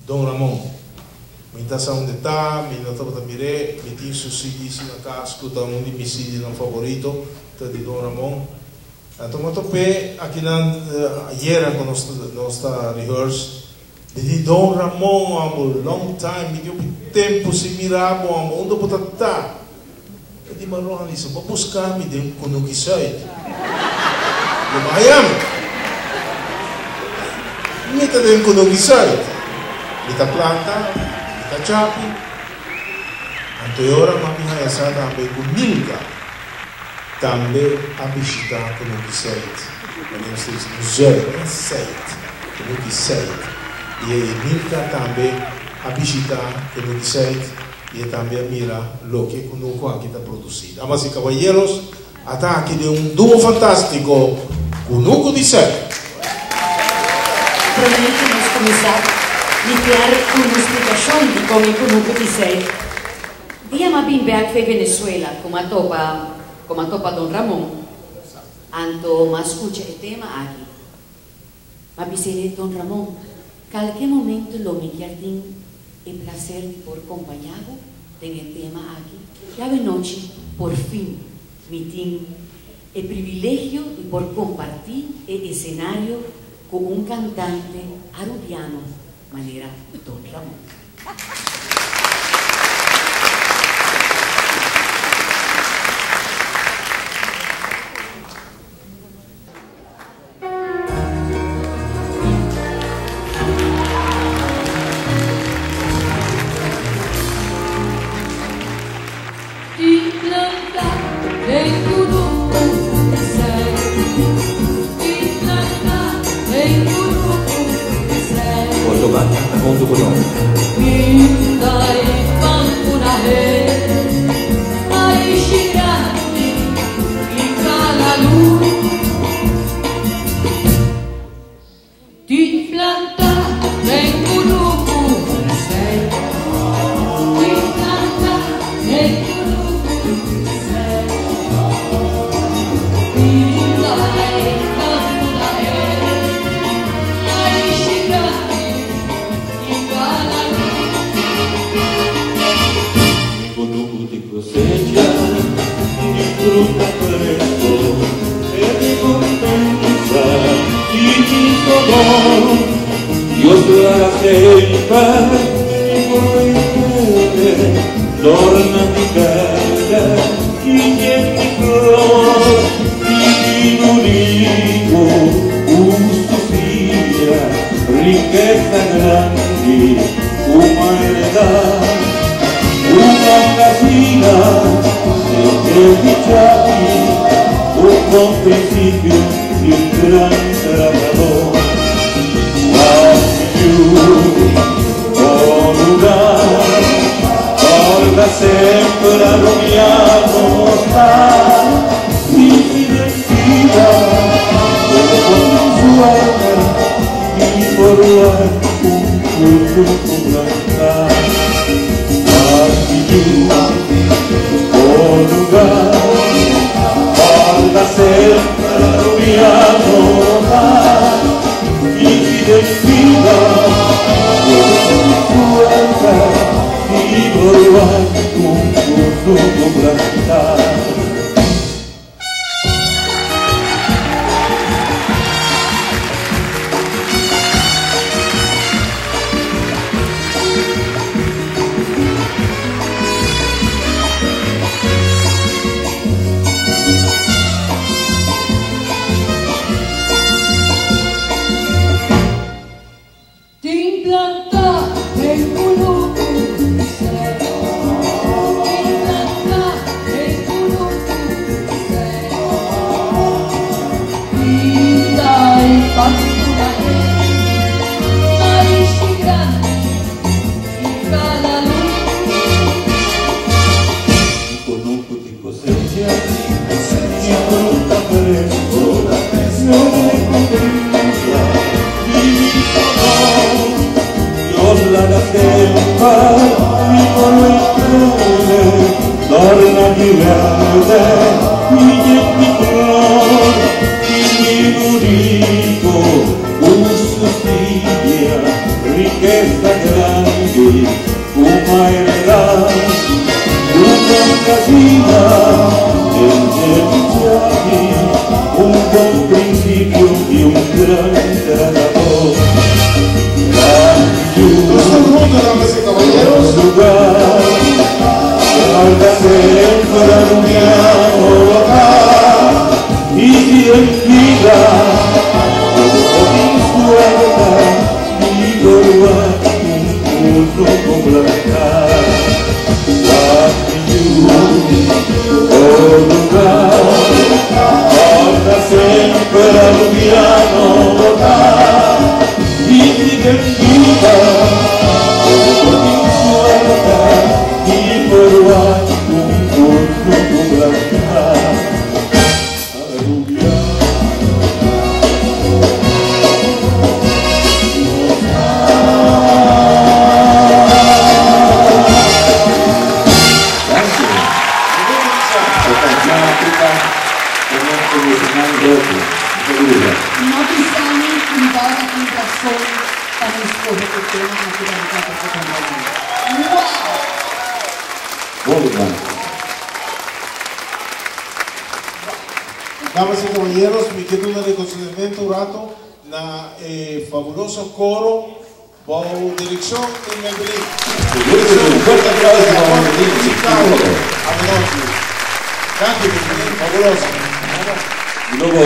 Don Ramon. Mi ta sa unda e ta, mi no tabata mir'é, mi tin su CD's na kas ku ta un di mi CDnan favorito, ta di Don Ramon. Anto mi a top'é akinan ayera ku nos nos ta rehearse, mi di, Don Ramon amo, long time, mi tin hopi tempu sin mira bo amo, unda bo ta ta? E di Maron a bisa, Bo buska mi den Kunuki Zuid. Lo bo haña mi. Mi ta den Kunuki Zuid. Mi ta planta, mi ta chapi. Anto e ora mami haña sa tambe ku Milka tambe a bishita Kunuki Zuid. Manera nos ta bisa, no Zuid, no Zuid, Kunuki Zuid. I e Milka tambe a bishita Kunuki Zuid. I e tambe a mira loke e kunuku aki ta produsí. Damas i kabayeros, ata aki den un duo fantástiko, Kunuku di Sèt! Promé ku nos kuminsá, mi kier duna un splikashon dikon e Kunuku di Sèt. Dia m'a bin bèk fe Venezuela ku m'a topa ku m'a topa Don Ramon, anto m'a skucha e tema aki. M'a bis'é, Don Ramon, kalke momento lo mi kier tin e placer di por compaña bo den e tema aki. Djawe nochi por fin mi tin e privilegio di por comparti e escenario cu un cantante Arubiano manera Don Ramon. Tin planta den kunuku di sei. Tin planta den kunuku di sei. Boso ban kanta huntu ku nos. Pinda i pan ku na he. Maishi grandi i kalalu. Tin planta den kunuku di sei. Tin planta den kunuku di sei. Pinda i pan ku na he. Maishi grandi i kalalu. Mi kunuku di kosecha di fruta fresco e recompensa di mi sodor. Dios la selva y por dorna mi cara y mi flor y mi rico justicia riqueza grande una heredad una casina de mi un buen principio y un gran trabajador. O lugar, torna sempre a rubiano sta, mi divertiva, como suerte, mi forward, un futuro planta. O lugar, torna sempre a rubiano sta, mi divertiva, como suerte, mi forward, un futuro planta. Tin planta den kunuku di sei. Tin planta den kunuku di sei. Pinda i pan ku na he. Maishi grandi i kalalu. Mi kunuku di kosecha, di fruta fresco, no recompensa di mi sodor. Dios la selva, mi colore, torna di verde, mi mi flor, y mi rico, justicia, riqueza. meta grande, uma heredad, una casina, un buen principio y un gran trabajador. Nos juntos, damas y caballeros. Lugar, y si en vida Damas y caballeros, mi quiero un reconocimiento un rato na fabuloso coro bajo dirección de Medellín. Un fuerte aplauso para Medellín. Thank you, fabuloso. Y luego